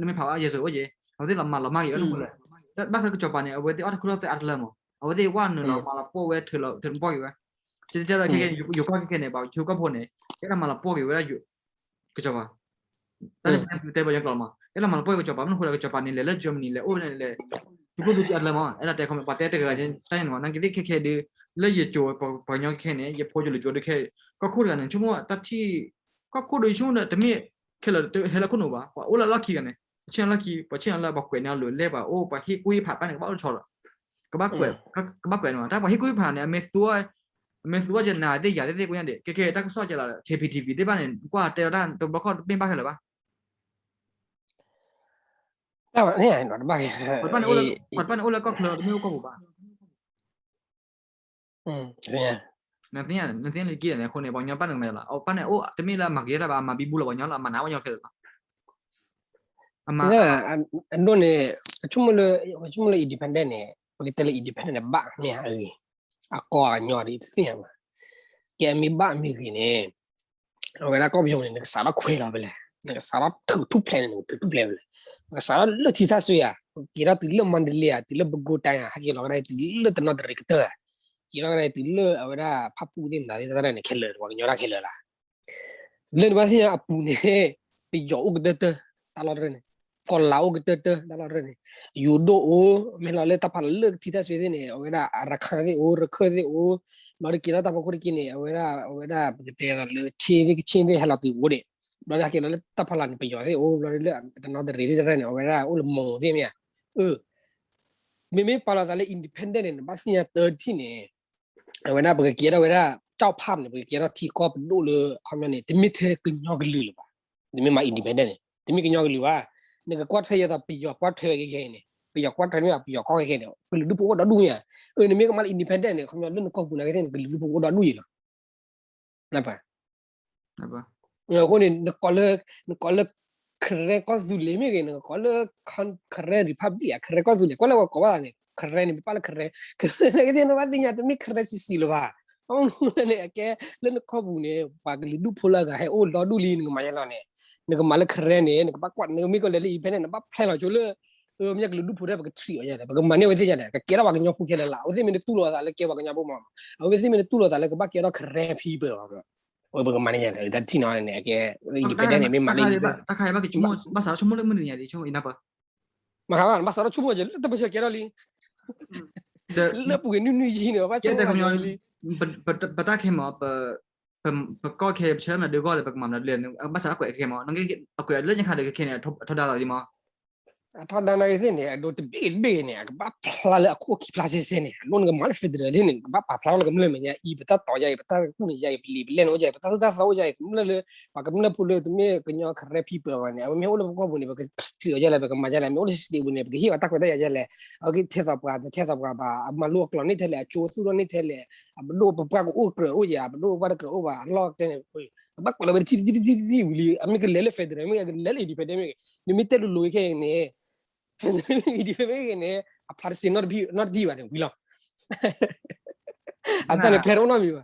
နမ့ၢ်ဖးဘၣ်ယဲၢ်စိၤအိၣ်က့ၤ အဝဲသ့ၣ်လီၤမၤလီၤမၢ်က့ၤဝဲလၢမူလၢ် ဘၣ်ဃးကစီၤပၤန့ၣ် အဝဲသ့ၣ်အီၣ်တၢ်ခူၣ်ထီၣ်သဲအါတလၢမး အဝဲသ့ၣ်ဝဲနုာ်လီၤမၤလီၤပှီၢ်ဝဲ ထုးလီၤထုးပှီၢ်က့ၤဝဲ ကဲကဲ ယိၤကီၢ်ခဲခဲန့ၣ် ပှၤယိၤကီၢ်ဖိန့ၣ် ကဲလီၤမၤလီၤပှီၢ်က့ၤဝဲဒၣ် ကစီၤပၤ တၢ်န့ၣ်တဲပယီၤကျိာ်မး ကဲလီၤမၤလီၤပှီၢ်က့ၤကစီၤပၤ မ့ၢ်မနုၤဃိလဲၣ် ကစီၤပၤန့ၣ် လဲၤလၢ Germany လဲၤအိၣ်လဲၤ သုးကျိၣ်သုးစ့အကျဲမး အဲၣ်ဒိးတဲခီ ပှၤတဲတဂၤတၢ်န့ၣ်မး နာ်က့သ့ၣ်ခဲခဲဒုး လၢယကၠိ ပှၤကညီခဲခဲန့ၣ် ယဖိကၠိလၢကၠိဒုးခဲ ကီၢ်ခိၣ်တဂၤန့ၣ် ဆိကမိၣ်တၢ်ထံၣ် ကီၢ်ခိၣ်ဒုးဆိကမိၣ်ဒီး တမ့ၢ်ခဲလၢာ်ဟဲလၢခိၣ်နူာ်ဘၣ် ပှၤအိၣ်လၢအလီၢ်ခံဂၤန့ၣ် ပဆ့ၣ်နီၤလီၢ်ခံ ပှၤဆ့ၣ်နီၤလၢပှၤကွဲးန့ၢ်အီၤလိၤလဲၣ် ပှၤအိၣ် ပှၤဟ့ၣ်ကူၣ်ဟ့ၣ်ဖးတၢ်န့ၣ် ကဘၣ်အိၣ်တဆီဒီး ကဘၣ်ကွဲး ကဘၣ်ကွဲးန့ၣ်မး တၢ်ပှၤဟ့ၣ်ကူၣ်ဟ့ၣ်ဖးန့ၣ် အမ့ၢ်သူ အမ့ၢ်သူဝဲကနၤသ့ၣ်ယၤသ့ၣ်သ့ၣ်ကိးညါဒံး ခဲခဲတၢ်ကစီၣ်ကဲလီၤ K P T V သ့ၣ်တဖၣ်န့ၣ် ကွၢ်တဲလီၤတၢ်တဘျီခီၣ်တဘ့ၣ်ဘၣ်ခဲလၢာ်ဘၣ် ပှၤတဖၣ်န့ၣ်အိၣ်လၢကီၢ်ချၢ တမ့ၢ်အိၣ်ကီၢ်ပူၤဘၣ် နသ့ၣ်ညါလၢကံၣ်န့ၣ် အဃိန့ၣ် ပှၤကညီဘၣ်နကမဲာ်လီၤ အပၢ်န့ၣ်အိၣ် တမ့ၢ်လၢမၤကယဲၢ်တၢ်ဘၣ် မၤဘံဘူလီၤပှၤကညီလီၤ အမၤနးပှၤကညီခဲလၢာ်လီၤ အမၤ အဒိန့ၣ် ပဆိကမိၣ်လၢ ပဆိကမိၣ်လၢ independent န့ၣ် ပကတဲလၢ independent န့ၣ် ဘၣ်မ့ၢ်ဧါ အကီၢ်အညီဒ်တသ့ၣ်ညါဘၣ် ကဲမ့ၢ်ဘၣ်မ့ၢ်ဂ့ၤန့ၣ် အဝဲဒၣ်ကီၢ်ပယီၤန့ၣ် နကစးထီၣ်ခွဲးလီၤဖဲလဲၣ် နကစးထီၣ်ထုးထူၣ်ဖျဲးန့ၣ် နကထုးထူၣ်ဖျဲးဖဲလဲၣ် နကစးထီၣ်လၢထံထၣ်စွ့ဧါ က့ၤထီၣ်တုၤလၢမါဒလ့ဧါ တုၤလၢဘကိတၢ်ဧါ ဟဲက့ၤလီၤကဒါတုၤလၢတနီသရံၣ်ကတၢၢ်ဧါ က့ၤထီၣ်ကဒါတုၤလၢအဝဲဒၣ်ဖၣ်ပူၣ်သ့ၣ်နၤသ့ၣ်တဖၣ်န့ၣ် ခဲလၢာ် ပှၤကညီတၢ်ခဲလၢာ်လီၤ လၢနဘၣ်သ့ၣ်ညါအပူၤန့ၣ် ပယီၤအိၣ်ကတၢၢ်တၢၢ် တၢ်လီၢ်တရၢၢ်န့ၣ် ကီၤလၤအိၣ်ကတၢၢ်တၢၢ် တၢ်လီၢ်တရၢၢ်န့ၣ် ယိၤဒိၣ်အိၣ် မ့ၢ်လီၤလၢတၢ်ဖးလီၤလၢကထံထၣ်စွ့သ့ၣ်န့ၣ် အဝဲဒၣ်အရခၢၣ်သ့ၣ်အိၣ် ရခၢၣ်သ့ၣ်အိၣ် ဘျီဒီးက့ၤလီၤတၢ်ဖီခိၣ်တက့ၢ်န့ၣ် အဝဲဒၣ် အဝဲဒၣ်ပကတဲလီၤလၢ ချ့သ့ၣ် ကချ့သ့ၣ်ဟဲလီၤတုၤအိၣ်ဒံး ဘျီဒီးဟဲက့ၤလီၤလၢတၢ်ဖးလီၤန့ၣ် ပယီၤသ့ၣ်အိၣ် ဘျီဒီးလၢတနီသရံၣ်သ့ၣ်တဖၣ်န့ၣ် အဝဲဒၣ်အိၣ်လၢမိၢ်သ့ၣ်မ့ၢ်ဧါ မ့မ့ၢ်ပာ်လီၤသးလၢ independent န့ၣ် နဘၣ်သ့ၣ်ညါတၢ်ထံၣ်န့ၣ် အဝဲဒၣ်ပကကဲထီၣ်ဝဲဒၣ် ကၠီၣ်ဖၣ်န့ၣ် ပကကဲထီၣ်ထံကီၢ်ပဒိၣ်လၢ ခီပညီန့ၣ် တမ့ၢ်ထဲကညီကလုာ်လၢၤဘၣ် နမ့ၢ်မၤ independent န့ၣ် တမ့ၢ်ကညီကလုာ်ဘၣ် နကကွၢ်ထွဲယဲသိးပယီၤကွၢ်ထွဲဝဲခဲခဲအံၤန့ၣ် ပယီၤကွၢ်ထွဲမ့ၢ်ဘၣ် ပယီၤကီၢ်ခဲခဲန့ၣ် ကလုာ်ဒူၣ်ဖိအိၣ်ဒီဒူၣ်မ့ၢ်ဧါ အၢ နမ့ၢ်ကမၤလၢ independent န့ၣ် ခီပညီလၢနကီၢ်ပူၤနာ်က့သ့ၣ်န့ၣ် ကလုာ်ဒူၣ်ဖိအိၣ်ဒီဒူၣ်အံၤလီၤ အဃိန့ၣ် နကိးလၢ နကိးလၢ Karen ကီၢ်သူလ့ၤမ့ၢ်ဂ့ၤ နကိးလၢ Karen Republic ဧါ Karen ကီၢ်သူလ့ၤ ကွၢ်လၢပှၤကိးဘၣ်သးန့ၣ် Karen န့ၣ် ပပာ်လၢ Karen နာ်က့သ့ၣ် နဘၣ်သ့ၣ်ညါ တမ့ၢ် Karen ဆံးဆံးလၢၤဘၣ် အဃိန့ၣ် အကဲ လၢနကီၢ်ပူၤန့ၣ် ပှၤကလုာ်ဒူၣ်ဖိလၢအဂၤဟဲအိၣ်ဒီဒူၣ်လံ နကမၤယဲလီၤန့ၣ် နကမၤလၢ Karen န့ၣ် နကဘၣ်ကွၢ် နမ့ၢ်ကလဲၤလၢ independent နဘၣ်ဖျဲလီၤကၠိလၢ မ့ၢ်ကလုာ်ဒူၣ်ဖိထဲပက treat အီၤယဲလဲၣ် ပကမၤန့ၢ်အဝဲသ့ၣ်ယဲလဲၣ် ကကဲထီၣ်ပှၤကညီဖိခဲလၢာ်လၢ အဝဲသ့ၣ်မ့ၢ်တတူၢ်လိာ်အသးလၢကဲပှၤကညီဖိမး အဝဲသ့ၣ်မ့ၢ်တတူၢ်လိာ်သးလၢကဘၣ်ကဲထီၣ် Karen people ပကမၤန့ၢ်ယဲလဲၣ် တၢ်ထံၣ်နီၤန့ၣ် အကဲ independent န့ၣ် မ့ၢ်မၤလၢ independent တၢ်ခါအံၤဘၣ်ကဆိကမိၣ် ဘၣ်စးထီၣ်ဆိကမိၣ်လၢမုၢ်တနံၤအံၤ ဆိကမိၣ်အံၤနၢ်ပၢၢ် မၤခါဘၣ် ဘၣ်စးထီၣ်ဆိကမိၣ်ကဲ လၢတပၢၢ်ဆၢကဲထီၣ်လံ လၢပူၤကွံာ်နွံနွံယံၤန့ၣ် ဘၣ်ဆိကမိၣ်လံ ပတၢ်ခဲမး ပကီၢ်ခဲ ပဆၢမနုၤဒုးဂီၢ်လၢ ပကမၤမနုၤဒ်လဲၣ် ဘၣ်စးထီၣ်ကွဲးခဲမး အကွဲးလၢညါခါဒီးခဲခဲန့ၣ် အထီဒါလီၤလံမး အထီဒါနာ်က့သ့ၣ်န့ၣ် အဒိတဘ့ၣ်တဘ့ၣ်န့ၣ် အကဘၣ်ဖျါလၢအခိၣ်ခံဖျါဆဲဆဲန့ၣ် အဒိနကမၤလၢ federal သ့ၣ်န့ၣ် နကဘၣ်ပာ်ဖျါလၢကမျၢၢ်မဲာ်ညါအံၤ ပတၢ်တီၤယါအံၤ ပတၢ်ကူၣ်န့ၢ်ယါအံၤ ပလံာ်ပလဲၢ်န့ၣ်အိၣ်ယါအံၤ ပတၢ်သိၣ်တၢ်သီအိၣ်ယါအံၤ ကမျၢၢ်လၢ ပှၤကမျၢၢ်ဖိလၢတမ့ၢ်ကညီ Karen people ဘၣ်န့ၣ် အဝဲမ့ၢ်အိၣ်လၢပကီၢ်ပူၤန့ၣ် ပကထံၣ်အီၤယါလဲၣ် ပကမၤယါလဲၣ် မ့ၢ်အိၣ်လၢ state ပူၤန့ၣ် ပကဟ့ၣ်အီၤတၢ်ခွဲးတၢ်ယာ်ယါလဲၣ် အဝဲကထဲသိးပှၤ တထဲသိးပှၤဘၣ် အမၤလိအကျိာ်န့ၢ်ထဲလဲၣ် အကၠိသူၣ်ထီၣ်န့ၢ်ထဲလဲၣ် အပဒိၣ်ပပှၢ်ကအိၣ်ကြၢးအိၣ်ယါ အပဒိၣ်ပပှၢ်တကြၢးအိၣ်ဘၣ် အလီၢ်တဲန့ၣ် ကဘၣ်ကွဲးလီၤဝဲတထံၣ်တထံၣ်တထံၣ်တထံၣ်ဝံၤလံ အမ့ၢ်ကလဲၤလၢ federal မ့ၢ်ဂ့ၤ ကလဲၤလၢ independent မ့ၢ်ဂ့ၤ နမ့ၢ်တဲလိၤလိၤခဲအံၤန့ၣ် federal independent မ့ၢ်ဂ့ၤန့ၣ် အဖျါတစ့နီတထံၣ်ဘၣ်န့ၣ် ဝံၤလီၤ အတၢ်န့ၣ် plan တအိၣ်နီတ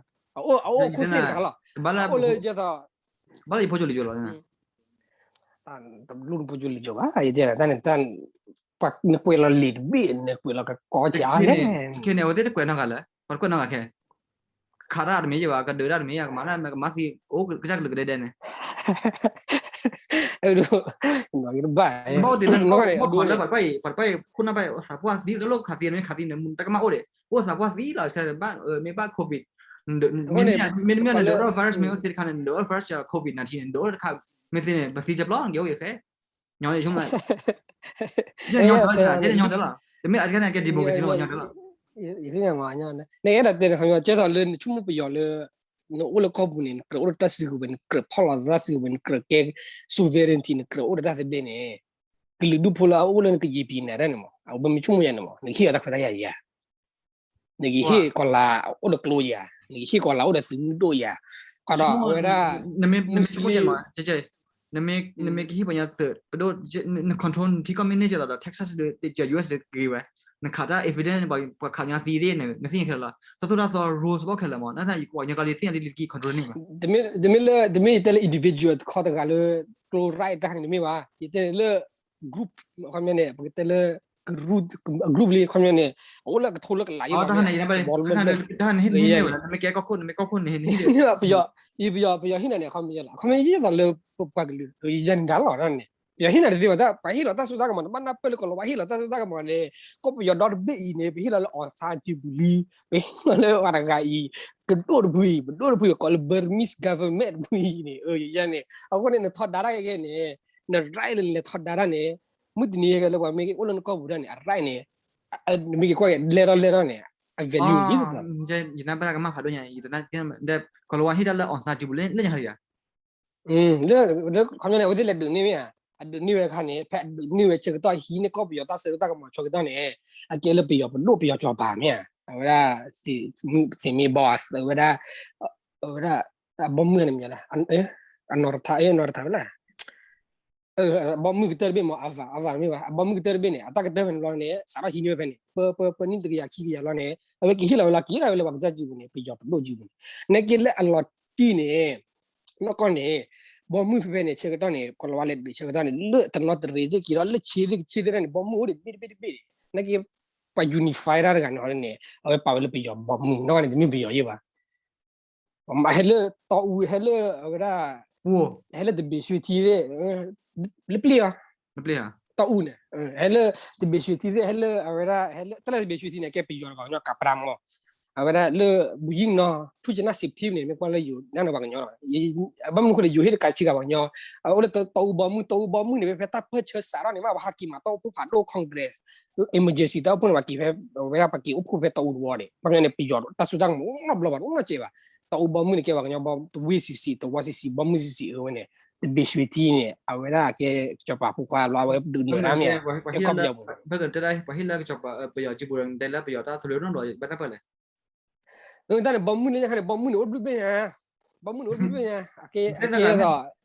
မံၤဘၣ် အအိၣ်အအိၣ်ခိၣ်သ့ၣ်တခါလီၤ အအိၣ်လၢကဲသိး ဘၣ်လၢယဖိကၠိလံကၠိလီၤ တလိၣ်နဖိကၠိလံကၠိဘၣ် ယတဲတၢ်န့ၣ် နကွဲးလီၤလံာ်တဘ့ၣ် နကွဲးလီၤကကီကၠီလဲၣ် ခဲန့ၣ် အဝဲသ့ၣ်တကွဲးနီတဂၤလၢ ပှၤတကွဲးနီတဂၤခဲ ခးတၢ်တမ့ၢ်ယဲဘၣ် ကဒုးတၢ်တမ့ၢ်ယဲ ကမၤတၢ်မ့ၢ်ကမၤသံ အိၣ်ကစၢ်ကလုာ်ကဒဲဒဲန့ၣ် ဘၣ်အိၣ်တ့ၢ်လၢ ပှၤတပၢၢ်အံၤ ပှၤတပၢၢ်အံၤ ခိၣ်နၢ်ပၢ်အံၤ အိၣ်သးပှၢ်သံ တလိၣ်ခးသံ မ့ၢ်ခးသံန့ၣ် တၢ်ကမၣ်အိၣ်ဒံး အိၣ်သးပှၢ်သံလီၤ ခဲ ဘၣ် မ့ၢ်ဘၣ် COVID မ့ၢ်တမ့ၢ်န့ၣ် ဒုးအိၣ် virus မ့ၢ်အိၣ်သ့တခါန့ၣ် ဒုးအိၣ် virus COVID nineteen န့ၣ် ဒုးအိၣ်တခါ မ့ၢ်သ့န့ၣ် ပသံကပျီ ကဲအိၣ်ယဲခဲ ညီ တမ့ၢ်အတခါန့ၣ် ကဲ democracy လီၤ ညီတဲလီၤ နအဲၣ်ဒိးတဲန့ၣ် ခီပညီ ကဲသိးလၢနဆိကမိၣ်ပယီၤလၢ နအိၣ်လၢကီၢ်ပူၤန့ၣ် နကြၢးအိၣ်ဒီးတၢ်စုကဝဲၤ နကြၢးဖီၣ်လီၤသးစုကဝဲၤ နကြၢးကဲ sovereignty နကြၢးအိၣ်ဒီးတၢ်သဘျ့န့ၣ် ကလုာ်ဒူၣ်ဖိလၢအအိၣ်လၢနကယံာ်ပံၤနၤတၢ်န့ၣ်မး အဝဲပမ့ၢ်ဆိကမိၣ်ယါန့ၣ်မး နကဟ့ၣ်အီၤတၢ်ခွဲးတၢ်ယာ်ယါ နကဟ့ၣ်ကီၤလၤအိၣ်ဒီးကျိယၤ နကဟ့ၣ်ကီၤလၤအိၣ်ဒီးသုးမုၢ်ဒိၣ်ယၤ ကဒီးအဝဲဒၣ် နမ့ၢ်ကဟ့ၣ်ပှၤညီသုး ပဒိၣ် န control နထံကီၢ်မ့ၢ်န့ၢ်ကဲသိးဒီး Texas ဒုး တ့ၢ် US ဒုးက့ၤဝဲ နခးတၢ် evidence ပှၤခးညီသံသ့ၣ် နသ့ၣ်ညါခဲလၢာ်လီၤ တၢ်သိၣ်တၢ်သီ rules ဘၣ်ခဲလၢာ်မး နသ့ၣ်ညါကီၤလၤသ့ၣ်ညါလံလံက့ၤ control န့ၢ်ဘၣ် တမ့ၢ်လၢ တမ့ၢ်ယတဲလၢ individual တခီတဂၤလၢ ကျိ right တၢ်န့ၣ်တမ့ၢ်ဘၣ် ယတဲလၢ group ခီပညီန့ၣ် ပကတဲလၢ group လံ ခီပညီန့ၣ် အအိၣ်လၢကထိလၢကလးယဲၢ်ဘၣ် တၢ်ဟဲန့ၣ် ဟ့ၣ်န့ၢ်ဝဲလၢ နမ့ၢ်ကဲကီၢ်ခိၣ် နမ့ၢ်ကီၢ်ခိၣ်န့ၣ် ပယီၤ ပယီၤဟ့ၣ်နၤန့ၣ် အခီပညီလီၤ အခီပညီယဲသိးလၢပှၤကလုာ် ယဲန့ၣ်တၢ်လီၤန့ၣ် ယဟ့ၣ်နၤတသ့ဘၣ် တၢ်ပှၤဟ့ၣ်လီၤတၢ်စိတၢ်ကမီၤ တဘၣ်နၢ်ပၢၢ်လၢ ကီၤလၤဝါဟ့ၣ်လီၤတၢ်စိတၢ်ကမီၤန့ၣ် ကီၢ်ပယီၤဒီတဘ့ၣ်အံၤန့ၣ် ပဟ့ၣ်လီၤလၢ အောင်ဆန်းစုကြည် ပဟ့ၣ်လီၤလၢပှၤတဂၤအံၤ ပဒိၣ်တဖုအံၤ ပဒိၣ်တဖုအံၤ ကိးလၢ Burmese government တဖုအံၤန့ၣ် ယန့ၣ် အဃိန့ၣ် နထီဒါတၢ်ကဲကဲန့ၣ် န right လၢနလဲၤထီဒါတၢ်န့ၣ် မုၢ်တနံၤကဲလၢပှၤမ့ၢ်အိၣ်လၢနကီၢ်ပူၤတၢ်န့ၣ် အ right န့ၣ် နမ့ၢ်က့ၤကွၢ်က့ၤလဲၢ်ထီၣ်လဲၢ်ထီၣ်န့ၣ် အ value ယံၤ ယနၢ်ပၢၢ်ကမၣ်ဖးဒိၣ်ညါ ယတနာ် ကီၤလၤဝါဟ့ၣ်တၢ်လၢ အောင်ဆန်းစုကြည် လၢညါဟါလံဧါ လၢ ခီပညီန့ၣ် အဝဲသ့ၣ်လဲၤဒုးန့ၢ်မ့ၢ်ဧါ အဒုးန့ၢ်ဝဲအခါန့ၣ် ဖဲအဒုးန့ၢ်ဝဲဆၢကတီၢ် ဟံးန့ၢ်ကီၢ်ပယီၤတၢ်ဆၢကတီၢ်ကမီၤဆၢကတီၢ်န့ၣ် အကဲလၢပယီၤပဒိၣ်ပယီၤစီၤပၤမ့ၢ်ဧါ အဝဲဒၣ် သ့မ့ၢ်ဘီ အဝဲဒၣ် အဝဲဒၣ် အဘီမုၢ်န့ၣ်မ့ၢ်လၢ အနီၢ်တထါ အနီၢ်တထါဝဲလၢ ဘီမုၢ်ကတၢၢ်တဘ့ၣ်မ့ၢ် အဝၤ အဝၤမ့ၢ်ဘၣ် အဘီမုၢ်ကတၢၢ်တဘ့ၣ်န့ၣ် အတၢ်ကတၢၢ်ဖဲန့ၣ်ဘျီန့ၣ် စးထီၣ်ဟံးန့ၢ်ဝဲဖဲန့ၣ် ပ ပ ပနံၣ်တကယၤခံကယၤလီၤန့ၣ် အဝဲက့ၤဟ့ၣ်လီၤဝဲလီၤ က့ၤဒၣ်ဝဲလၢပှၤကစၢ်စုပူၤန့ၣ် ပယီၤပဒိၣ်စုပူၤန့ၣ် နာ်က့လၢအလီၤတံၢ်န့ၣ် နီၢ်ကီၢ်န့ၣ် ဘီမုၢ်ဖဲဖဲန့ၣ် ဆၢကတီၢ်န့ၣ် ကီၤလၤဝါလဲၤဒုးဆၢကတီၢ်န့ၣ် လၢတနီသရံၣ်သ့ၣ်က့ၤဒီး လၢဆ့သ့ၣ်ကဆ့သ့ၣ်န့ၣ် ဘီမုၢ်အိၣ်တဘ့ၣ်တဘ့ၣ်တဘ့ၣ်န့ၣ် နာ်က့ ပှၤ unify တၢ်တဂၤန့ၣ်န့ၣ် အဝဲပာ်ဝဲလၢပယီၤဘီမုၢ် နီၢ်ကီၢ်န့ၣ် တမ့ၢ်ပယီၤယဲၢ်ဘၣ် ဟဲလၢတီအူ ဟဲလၢအဝဲဒၣ် ဟဲလၢတဘ့ၣ်ဆှ့ထံသ့ၣ် လၢပျ့ၢ်အီၤ တီအူန့ၣ် ဟဲလၢတဘ့ၣ်ဆှ့ထံသ့ၣ် ဟဲလၢအဝဲဒၣ် ဟဲလၢ တၢ်လၢတဘ့ၣ်ဆှ့ထံသ့ၣ် ဟဲလၢပယီၤပှၤကညီ ကးပရၤမီၤ အဝဲဒၣ်လၢ ဘူယံၣ်နီၤ ထူၣ်ကနၣ်စံးထံန့ၣ် မ့ၢ်ကွၢ်လၢယိၤ နၢ်နၢ်ပှၤကညီလီၤ ဘၣ်မနုၤဃိဒီး ယိၤဟ့ၣ်တကးဆံးဂၤပှၤကညီ အအိၣ်လၢတီအူဘီမုၢ် တီအူဘီမုၢ်န့ၣ် မ့ၢ်ဖဲတၢ်ပၢၢ်ဆၢစးထီၣ်န့ၣ် ဘၣ်ပှၤဟးက့ၤမၤတၢ်အိၣ်ဖှိၣ်ဖးဒိၣ် Congress emergency တၢ်အိၣ်ဖှိၣ်န့ၣ် ပှၤက့ၤဖဲ အဝဲဒၣ်ပှၤက့ၤအိၣ်ဖှိၣ်ဖဲတီအူတဝီန့ၣ် ဘၣ်မနုၤန့ၣ် ပယီၤတၢ်စိတၢ်ကမီၤ အိၣ်နီတဘျီဘၣ် အိၣ်နီတစဲးဘၣ် တီအူဘီမုၢ်န့ၣ် ကဲပှၤကညီဘီ တဝ့ၢ်ဆံးဆံး တဝီဆံးဆံး ဘီမုၢ်ဆံးဆံးအဝဲန့ၣ် တဘ့ၣ်ဆှ့ထံန့ၣ် အဝဲဒၣ်ကဲစီၤပၤဖိခွါဘျီ အဝဲဒုးနၢၤတၢ်မ့ၢ်ဧါ ကဲခီၣ်ပယီၤပူၤ ပှၤဟ့ၣ်လၢကစီၤပၤ ပယီၤစုပူၤဒီး နတဲလၢပယီၤတၢ်သဘျ့နီတဘျီ ဘၣ်နၢ်ပၢၢ်လဲၣ် တၢ်န့ၣ် ဘီမုၢ်လၢညါခါန့ၣ် ဘီမုၢ်န့ၣ် အိၣ်တဘျုးဘ့ၣ်ညါ ဘီမုၢ်န့ၣ် အိၣ်တဘျုးဘ့ၣ်ညါ အကဲ အကဲသိး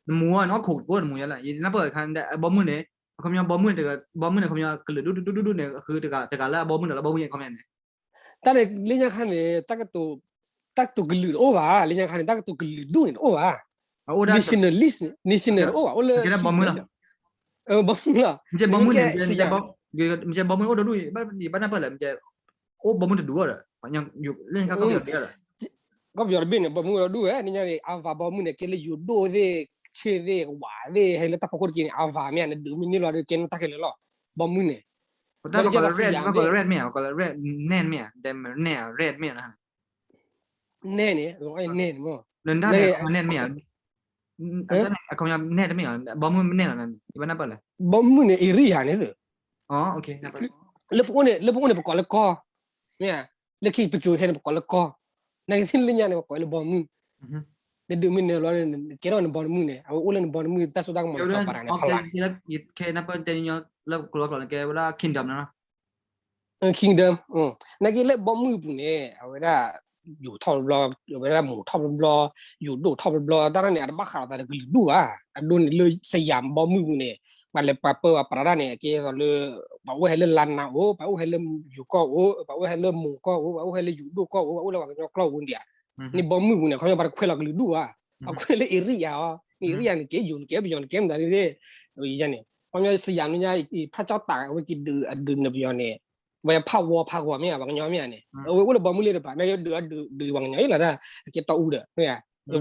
နမူဝဲနီၢ်ခိၣ်ကိးနမူယဲလၢ ယနၢ်ပၢၢ်အခါ ဘီမုၢ်န့ၣ် အခီပညီ ဘီမုၢ်န့ၣ် ဘီမုၢ်န့ၣ် အခီပညီ ကလုာ်ဒူၣ်ဒူၣ်ဒူၣ်ဒူၣ်န့ၣ် ဃုတဂၤလၢအဘီမုၢ်ဒီးလၢဘီမုၢ်ယဲခီပညီန့ၣ် တၢ်န့ၣ် လၢညါခါန့ၣ် တၢ်ကတိၤ တၢ်ကတိၤကလုာ်တအိၣ်ဘၣ် လၢညါခါန့ၣ် တၢ်ကတိၤကလုာ်ဒူၣ်န့ၣ်တအိၣ်ဘၣ် nationalist national တအိၣ်ဘၣ် အိၣ်လၢ ဘီမုၢ်လီၤ ဘီမုၢ်လီၤ မ့ၢ်ကဲ ဘီမုၢ်န့ၣ် ဘီမုၢ်အိၣ်တဒူၣ် ဘၣ်နၢ်ပၢၢ်လဲၣ် မ့ၢ်ကဲ အိၣ်ဘီမုၢ်တဒူၣ်ဒီး လၢညါခါကီၢ်ပယီၤတဘ့ၣ်ဒီး ကီၢ်ပယီၤတဘ့ၣ်န့ၣ် ဘီမုၢ်တဒူၣ်ဝဲ လၢညါန့ၣ် အဝၤဘီမုၢ်န့ၣ် ကဲလၢယိၤဒိၣ်သ့ၣ် ဆ့သ့ၣ် ဝးသ့ၣ် ဟဲလၢတၢ်ဖီခိၣ်တက့ၢ်န့ၣ် အဝၤမ့ၢ်ဧါ နဒုးမ့ၢ်န့ၢ်လီၤဒီး ကဲန့ၣ်တၢ်ခဲလၢာ်လီၤ ဘီမုၢ်န့ၣ် တၢ်ကီးလၢ red မ့ၢ် ကီးလၢ red မ့ၢ် နဲၣ်မ့ၢ် နဲၣ် red မ့ၢ် နဲၣ်န့ၣ် နဲၣ်န့ၣ်မ့ၢ် နဲၣ်မ့ၢ် အခီပညီ နဲၣ်တမ့ၢ် ဘီမုၢ်မ့ၢ်နဲၣ်လီၤ ဘီမုၢ်န့ၣ် area န့ၣ် လၢပအိၣ်န့ၣ် လၢပအိၣ်န့ၣ် ပကိးလၢကီၢ် မ့ၢ် လၢခံပစိၤဟဲန့ၣ် ပကိးလၢကီၢ် နာ်က့သ့ၣ်လၢညါန့ၣ် ပကိးလၢဘီမုၢ် နဒုးမ့ၢ်နဲၣ်လီၤ ကဲထီၣ်နဘီမုၢ်န့ၣ် အဝဲအိၣ်လၢနဘီမုၢ် တၢ်စိတၢ်ကမီၤန့ၣ် စီၤပၤတဂၤန့ၣ် ဖီလာ် ခဲနၢ်ပၢၢ်တဲညီလၢကလီကလီန့ၣ် ကဲဝဲဒၣ် kingdom န့ၣ်လီၤ kingdom နာ်က့လၢဘီမုၢ်အပူၤန့ၣ် အဝဲဒၣ် ယိၤထီၣ်တဘျီ အဝဲဒၣ်မိၤထီၣ်တဘျီ ယိၤဒိၣ်ထီၣ်တဘျီ တၢ်န့ၣ် အတဘၣ်ဃးဒီးသးဒီးကလုာ်ဒူၣ်ဘၣ် အဒိန့ၣ်လၢ စယၤဘီမုၢ်ပူၤန့ၣ် ပှၤလဲၤပှၤပၢပှၤပြးတၢ်န့ၣ် အကဲသိးလၢ ပှၤအိၣ်ဟဲလၢလါနၤအိၣ် ပှၤအိၣ်ဟဲလၢယိၤကီၢ်အိၣ် ပှၤအိၣ်ဟဲလၢမိၤကီၢ်အိၣ် ပှၤအိၣ်ဟဲလၢယိၤဒိၣ်ကီၢ်အိၣ် ပှၤအိၣ်လၢပှၤကညီကျီၢ်အိၣ်ဒံးဧါ န့ၣ်ဘီမုၢ်ပူၤန့ၣ် ခီပညီပှၤတခွဲးလီၤကလုာ်ဒူၣ်ဘၣ် ပှၤခွဲးလၢ area အီၤ န့ၣ် area န့ၣ် ကဲယိၤန့ၣ် ကဲပယီၤန့ၣ် ကဲမတၤဒ်လဲၣ် ယဲန့ၣ် ခီပညီစယၤမ့ၢ်ညါ ဖးကၠီၣ်တး အဝဲက့ၤဒုးအဒုးနပယီၤန့ၣ် ဝဲဖးဝီဖးဂီၤမ့ၢ်ဧါ ပှၤကညီမ့ၢ်ဧါန့ၣ် အဝဲအိၣ်လၢဘီမုၢ်လ့တပၤ နာ်က့ဒုးအဒုးဒုးပှၤကညီအံၤလီၤ တၢ်အကဲတီအူဒီး မ့ၢ်ဧါ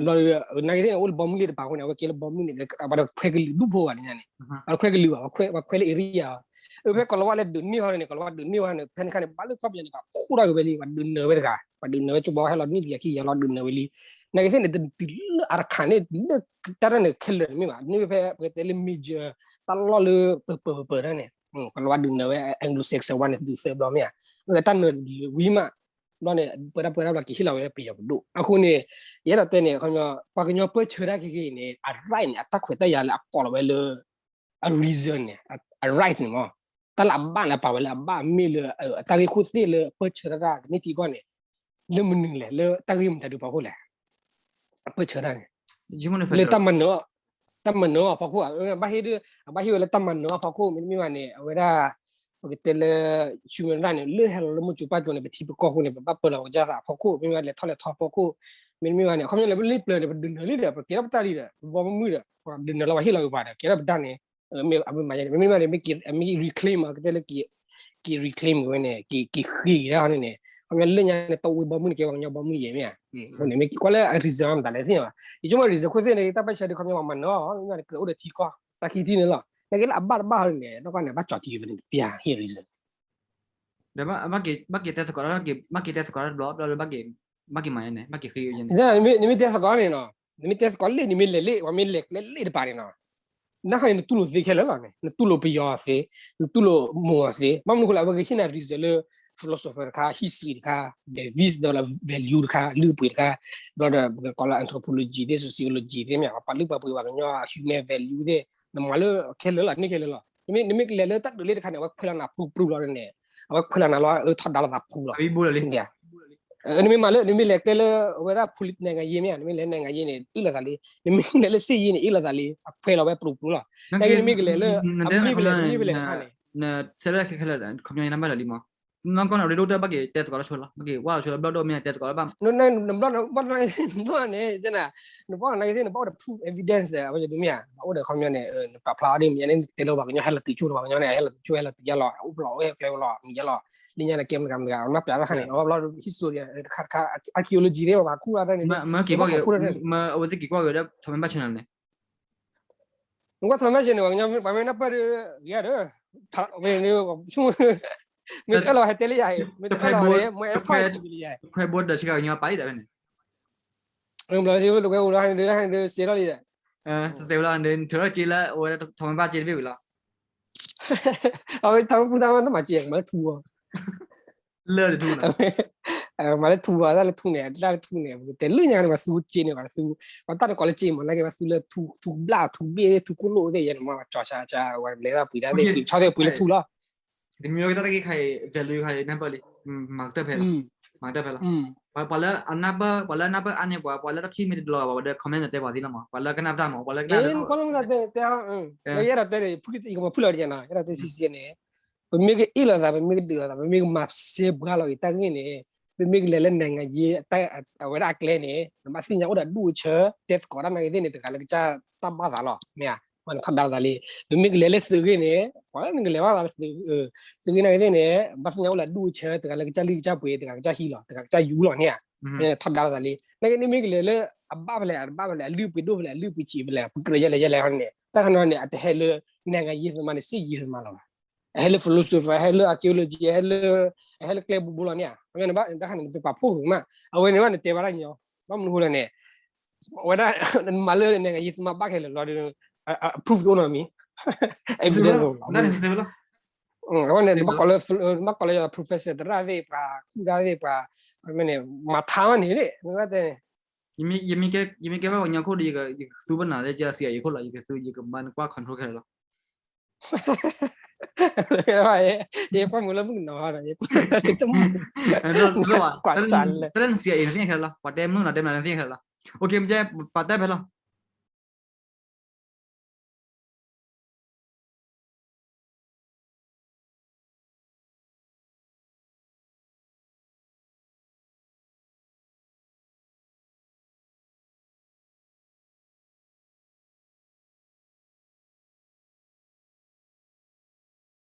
နာ်က့သ့ၣ်န့ၣ် အိၣ်လၢဘီမုၢ်လ့တပၤအဃိန့ၣ် အဝဲကဲလၢဘီမုၢ်န့ၣ် ပှၤတခွဲးကလုာ်ဒူၣ်ဖိဘၣ်လၢညါန့ၣ် ပှၤတခွဲးကလုာ်ဘၣ် ပှၤခွဲးလၢ area အီၤ ဖဲကီၤလၤဝါလဲၤဒုးန့ၢ်အီၤန့ၣ် ကီၤလၤဝါဒုးန့ၢ်အီၤန့ၣ် ဖဲန့ၣ်ခါန့ၣ် ဘၣ်လၢကီၢ်ပယီၤန့ၣ် ပှၤခိၣ်ထီၣ်က့ၤဝဲလံ ပှၤဒုးနၢၤဝဲတဂၤ ပှၤဒုးနၢၤဝဲကၠိဘီဟဲလီၤနံၣ်တကယၤခံကယၤလီၤဒုးနၢၤဝဲလံ နာ်က့သ့ၣ်န့ၣ် တတုၤလၢအရခၢၣ်န့ၣ် လၢတၢ်ရဲၣ်န့ၣ်ခဲလၢာ်န့ၣ်မ့ၢ်ဘၣ် န့ၢ်ဝဲဖဲပကတဲလၢ major တၢ်လီၢ်လၢပပၢၤပပၢၤတၢ်န့ၣ် ကီၤလၤဝါဒုးနၢၤဝဲ Anglo-Saxon ဝဲန့ၣ် ဒုးသၢဘျီမ့ၢ်ဧါ တၢ်နၢၤဝံၤမး ဘျီန့ၣ် ပဝဲဒၣ်ပဝဲဒၣ်ဘျီက့ၤဟ့ၣ်လီၤဝဲလၢပယီၤပဒိၣ် အဃိန့ၣ် ယအဲၣ်ဒိးတဲန့ၣ် ပှၤကညီပၢၢ်ဆၢတၢ်ခဲကနံၣ်အံၤန့ၣ် အ right န့ၣ် အတၢ်ခွဲးတၢ်ယာ်လၢအကိးလီၤဝဲလၢ အ reason န့ၣ် အ right န့ၣ်မ့ၢ် တၢ်လၢအဘၣ်လၢအပာ်ဝဲလၢအဘၣ်မ့ၢ်လၢ အတၢ်ဂ့ၢ်ခိၣ်သ့ၣ်လၢပၢၢ်ဆၢတၢ်တၢ်န့ၣ်ထံကီၢ်န့ၣ် လၢမနုၤလဲၣ် လၢတၢ်ဂ့ၢ်မတၤဒုးဖီခိၣ်လဲၣ် အပၢၢ်ဆၢတၢ်န့ၣ် လၢတၢ်မၤနၢၤ တၢ်မၤနၢၤအီၤဖီခိၣ် အဘၣ်ဟ့ၣ်ဒုး အဘၣ်ဟ့ၣ်ဝဲလၢတၢ်မၤနၢၤအီၤဖီခိၣ် မ့တမ့ၢ်ဘၣ်န့ၣ် အဝဲဒၣ် ပကတဲလၢ human right န့ၣ် လၢဟဲလီၤလၢမိၢ်ကၠိပၢ်ကၠိန့ၣ် ပထံပကီၢ်အဃိန့ၣ် ပဘၣ်ပၢလီၤပကစၢ်သးအဖီခိၣ် မ့တမ့ၢ်ဘၣ်လဲၤထီၣ်လဲၤထီအဖီခိၣ် မ့တမ့ၢ်ဘၣ်န့ၣ် အခီပညီလၢပလ့ၣ်ပျၢၤန့ၣ် ပဒုးနၢၤလံဒီး ပကဲထီၣ်ပတၢ်လံဒီး ပဘီမုၢ်ဒီး ပှၤဒုးနၢၤလီၤပှၤဟ့ၣ်လီၤက့ၤပှၤဒီး ကဲထီၣ်ပတၢ်န့ၣ် အမ့ၢ်မၤယဲန့ၣ် မ့မ့ၢ်ဘၣ်န့ၣ် မ့ၢ်က့ၤ reclaim ကတဲလၢ က့ၤ reclaim က့ၤဝဲန့ၣ် က့ၤဃ့က့ၤဒၣ်န့ၣ်န့ၣ် ခီပညီလၢညါန့ၣ် တၢ်အိၣ်ဝဲဘီမုၢ်န့ၣ် ကဲပှၤကညီဘီမုၢ်ယဲၢ်မ့ၢ်ဧါ အဃိန့ၣ် မ့ၢ်ကွၢ်လၢအ reason မတၤလဲၣ်သ့ၣ်ညါဘၣ် ယဆိကမိၣ် reason ခိၣ်သ့ၣ်န့ၣ် တၢ်ပၢၢ်ဆၢဒုးခီပညီပှၤမၤနၢၤအီၤ မ့ၢ်န့ၣ် ကြၢးအိၣ်ဒီးထံကီၢ် တၢ်ခံထံၣ်န့ၣ်လီၤ နာ်က့လၢအဘၣ်တဘၣ်ဟီန့ၣ် နီၢ်ကီၢ်န့ၣ် ဘၣ်ကၠီၤထံဝဲန့ၣ် ပျၢ်ဟ့ၣ် reason ဒီးဘၣ်က့ၤတဲသကိးတၢ် ဘၣ်က့ၤတဲသကိးတၢ်တဘျီဘျီလၢ ဘၣ်က့ၤမၤန့ၣ် ဘၣ်က့ၤဃ့ဝဲန့ၣ် နမ့ၢ်တဲသကိးန့ၣ်နီၤ နမ့ၢ်တဲသကိးလ့ၣ် နမ့ၢ်လဲၤလ့ၣ် ပှၤမ့ၢ်လဲၤကျဲလ့ၣ်တပၤန့ၣ်နီၤ နခီန့ၣ် နတူၢ်လိာ်သ့ခဲလၢာ်လီၤန့ၣ် နတူၢ်လိာ်ပယီၤသ့ နတူၢ်လိာ်မိၢ်အီၤသ့ ဘၣ်မနုၤဃိလဲၣ် အဝဲကဟ့ၣ်နၤ reason လၢ philosopher တခါ history တခါ belief ဒီး value တခါ လုၢ်ပှ့ၤတခါ ဘျီဒီးပကကိးလၢ anthropology သ့ၣ် sociology သ့ၣ်မ့ၢ် ပှၤလုၢ်ပှ့ၤပှၤကညီ human value သ့ၣ် နမၤလၢခဲလၢာ်လီၤ န့ၢ်ခဲလၢာ်လီၤ နမ့ၢ်ကလဲၤလၢတၢ်ဒုးလ့ၣ်တခါန့ၣ် အဝဲခွဲးလီၤနၤပူၤပူၤလီၤန့ၣ် အဝဲခွဲးလီၤနၤလီၤ အၢထီဒါလိာ်သးပူၤလီၤ နမ့ၢ်မၤလၢ နမ့ၢ်လဲၤကျဲလၢ အဝဲဒၣ် နိုင်ငံရေး မ့ၢ် နမ့ၢ်လဲၤ နိုင်ငံရေး န့ၣ် အ့ၣ်လိာ်သးလံ နမ့ၢ်လဲၤလၢ စစ်ရေး န့ၣ် အ့ၣ်လိာ်သးလံ အခွဲးလီၤဝဲပူၤပူၤလီၤ နာ်က့နမ့ၢ်ကလဲၤလၢ အမ့ၢ်ပလဲၣ် နမ့ၢ်ပလဲၣ်တခါန့ၣ် ဆဲးလၢခဲလၢာ် ခီပညီနံပါတ်လီၤလံမး နီၢ်ကီၢ်န့ၣ် ရ့ဒိၣ်တၢ်ဘၣ်က့ၤတဲသကိးတၢ်ဆိလီၤ ဘၣ်က့ၤဝဲဆိလီၤ ဘျီၣ်ဒိၣ်မ့ၢ်တဲသကိးတၢ်ဘၣ် နဘျီၣ်နဘျီၣ်န့ၣ် နဘျီၣ်န့ၣ် နဘၣ်အိၣ်ဒီး proof evidence အဝဲဒၣ်မ့ၢ်ဧါ ဘၣ်အိၣ်ဒီးခီပညီန့ၣ် နပာ်ဖျါအီၤဒ်မ့ၢ်န့ၣ် တဲလၢပှၤကညီဟဲလီၤတုၤဆိ ပှၤကညီန့ၣ် ဟဲလီၤတုၤဆိ ဟဲလီၤတုၤယါလီၤ အိၣ်ဖျိးဝဲကျဲဝဲလီၤ မံၤယါလီၤ လၢညါန့ၣ် ကဲမတၤကမတၤ မ့ၢ်ပျးဘၣ်ခါန့ၣ် အဝဲဘျီ history တခါတခါ archaeology သ့ၣ် ပှၤကူၣ်တၢ်န့ၣ် မ့ၢ်က့ၤကွၢ်က့ၤ အဝဲသ့ၣ်က့ၤကွၢ်က့ၤဝဲဒၣ် ထီးမဲဘၣ်ဆၢန့ၣ်န့ၣ် နကွၢ်ထီးမဲဘၣ်ဆၢန့ၣ် ပှၤကညီ ပှၤမ့ၢ်နၢ်ပၢၢ်ဒီး ယၤဒီး ဝဲ မ့ၢ်တအၢၣ်လီၤ ဟဲတဲလၢယၤအံၤ မ့ၢ်တအၢၣ်လီၤန့ၣ် မ့ၢ်အဲၣ်ခွဲးတဘ့ၣ်လံယၤ ခွဲးဘိဒီးဆ့ကၤကညီပာ်လံဒီးဖဲန့ၣ် ဘျီလၢဝဲအိၣ်ဒီးဟဲဒီး စဲးထီၣ်လံဒီး စဲးဝဲလီၤ နထၢထီၣ်က့လၢအဝဲထီးမဲဘၣ်က့တဘ့ၣ်ဝံၤလီၤ အဝဲထီးမဲပူတၢ်မး တမၤက့ မၤလၢထူအီၤ လၢတထူ မၤလၢထူအီၤ တၢ်လၢထူန့ၣ် တၢ်လၢထူန့ၣ် ပကတဲလၢညါန့ၣ် ပှၤသူက့န့ၣ် ပှၤသူ ပှၤတၢ်တကိးလၢက့မး နာ်က့ပှၤသူလၢထူ ထူဘျၣ် ထူဘ့ၣ် ထူကိၣ်လိၣ်သ့ၣ်ယဲန့ၣ် မ့ၢ်ပှၤကၠီၤဆါဆါ ပှၤလဲၤတၢ်ပှ့ၤတၢ်သ့ၣ် ပှ့ၤဆီသ့ၣ်ပှ့ၤလၢထူလီၤ တမံၤဝဲကတၢ်တက့ၢ်ခါအံၤ value ခါအံၤ နၢ်ပၢၢ်လံ မၤကတၢၢ်ဖဲလီၤ မၤကတၢၢ်ဖဲလီၤ ပှၤလၢအနၢ်ပၢၢ် ပှၤလၢအနၢ်ပၢၢ်အါန့ၢ်ပှၤ ပှၤလၢတၢ်ထံၣ်မ့ၢ်တဘျီဘၣ် ပှၤဒီး comment န့ၣ်တဲပှၤသ့လီၤမး ပှၤလၢကနၣ်ပတၢ်မး ပှၤလၢကနၣ် ယအဲၣ်ဒိးတဲန့ၣ် ဖုကမၤဖုလီၤတက့ၢ်နီၤ ယအဲၣ်ဒိးတဲဆံးဆံးန့ၣ် ပမ့ၢ်ကအိၣ်လီၤသး ပမ့ၢ်ကဒုးလီၤသး ပမ့ၢ်ကမၤစဲပှၤလီၤက့ၤတၢ်ဂ့ၢ်န့ၣ် ပမ့ၢ်ကလဲၤလၢ နိုင်ငံရေး အဝဲဒၣ်အကျဲန့ၣ် နဘၣ်သ့ၣ်ညါအိၣ်ဒီးဒူၣ်အဆၢ တဲသကိးတၢ်နာ်က့သ့ၣ်န့ၣ် တဂၤလၢကစၢ်တၢ်ဘၣ်သးလီၤ မ့ၢ်ဧါ ပှၤန့ၣ်ထီဒါလိာ်သးလံ ပမ့ၢ်ကလဲၤလၢသုးဂ့ၢ်န့ၣ် ပှၤနကလဲၤဘၣ်သးလၢသုးဂ့ၢ်နာ်က့သ့ၣ်န့ၣ် ဘၣ်သ့ၣ်ညါအိၣ်လၢဒူၣ်အဆၢ တဂၤလၢကစၢ်လံၢ်ကစၢ်ပှ့ၤ တဂၤကစၢ်ဟံးလီၤ တဂၤကစၢ်ယူၤလီၤန့ၣ်ဧါ ထီဒါလိာ်သးလံ နာ်က့နမ့ၢ်ကလဲၤလၢ အဘၣ်ဖဲလဲၣ် အတဘၣ်ဖဲလဲၣ် အလုၢ်ပှ့ၤဒိၣ်ဖဲလဲၣ် အလုၢ်ပှ့ၤဆံးဖဲလဲၣ် ပကြၢးယဲလဲၣ်ယဲလဲၣ်န့ၣ် တၢ်ခါန့ၣ်န့ၣ် အတဟဲလၢ နိုင်ငံရေးသမားန့ၣ် စစ်ရေးသမားလီၤဘၣ် အဟဲလၢ philosopher အဟဲလၢ archaeology အဟဲလၢ အဟဲလၢကျဲဘူးဘူးလီၤန့ၣ်ဧါ အဝဲန့ၣ်ဘၣ်တၢ်ခါန့ၣ် ပပာ်ဖှိၣ်ဂ့ၤမး အဝဲန့ၣ်ဘၣ်န့ၣ်တဲဘၣ်တၢ်ညီ ဘၣ်မနုၤဃိလဲၣ်န့ၣ် အဝဲဒၣ် မၤလၢ နိုင်ငံရေးသမား ဘၣ်ခဲလၢာ်လီၤဒီး proof တအိၣ်နီတမံၤ evidence အဝဲန့ၣ် ဘၣ်ကိးလၢ ဘၣ်ကိးလၢ professor သရၣ်သ့ၣ် ပှၤကူၣ်တၢ်သ့ၣ် ပှၤ မ့ၢ်န့ၣ် မၤထါဘၣ်န့ၣ် မ့ၢ်ဘၣ်တဲန့ၣ် ယမ့ၢ်ကဲဘၣ်ပှၤကညီခိၣ်ဒီး ယကသူဘၣ်နၤလၢ ကစၢ် CIA ခိၣ်လီၤ ယကသူ ယကဘၣ်နကွၢ် control ခဲလၢာ်လီၤ ယကွၢ်မုာ်လၢမုၣ်ကနီၤဒီး ယကွၢ် ကွၢ်စးလၢ တၢ်လၢ CIA နသ့ၣ်ခဲလၢာ်လီၤ ပှၤတဲမုၣ်နီၤ တဲမနုၤနသ့ၣ်ခဲလၢာ်လီၤ OK မ့ၢ်ကဲ ပာ်တၢ်ဖဲလီၤ